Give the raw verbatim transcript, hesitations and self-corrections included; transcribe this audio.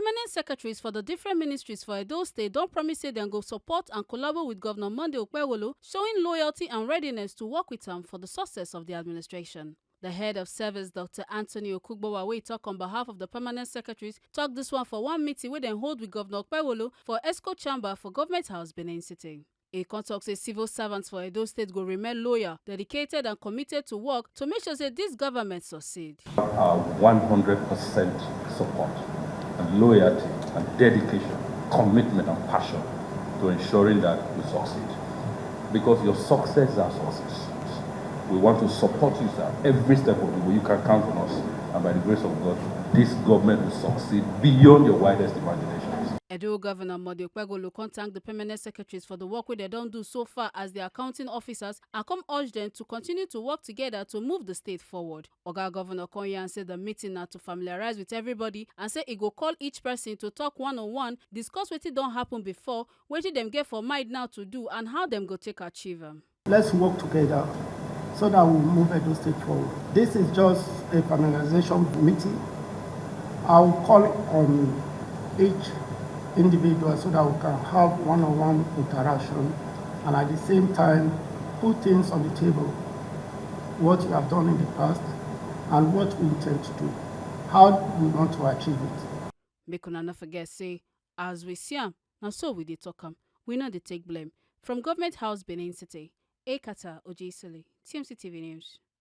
Permanent secretaries for the different ministries for Edo State don promise say dem go support and collabo with Governor Monday Okpewolo, showing loyalty and readiness to work with am for the success of the administration. The head of service, Doctor Anthony Okugbowa, wey talk on behalf of the permanent secretaries, talk this one for one meeting wey dem hold with Governor Okpewolo for Esco Chamber for Government House, Benin City. E come talk say civil servants for Edo State go remain loyal, dedicated and committed to work to make sure say this government succeed. Our one hundred percent support and loyalty and dedication, commitment and passion to ensuring that we succeed. Because your success is our success. We want to support you, sir, every step of the way. You can count on us. And by the grace of God, this government will succeed beyond your widest imaginations. Edo Governor Monday Okpewolo come thank the permanent secretaries for the work wey dem don do so far as the accounting officers and come urge dem to continue to work together to move the state forward. Oga Governor come yarn say the meeting na to familiarize with everybody and say e go call each person to talk one on one, discuss wetin don happen before, wetin dem get for mind now to do and how dem go take achieve am. Let's work together so that we move Edo State forward. This is just a finalization meeting. I will call on each individual so that we can have one-on-one interaction and at the same time put things on the table, what you have done in the past and what we intend to do, how we want to achieve it. Make una no forget say, as we see am, na so we dey talk am. We no dey take blame. From Government House, Benin City, Ekata Ojisili, T M C T V News.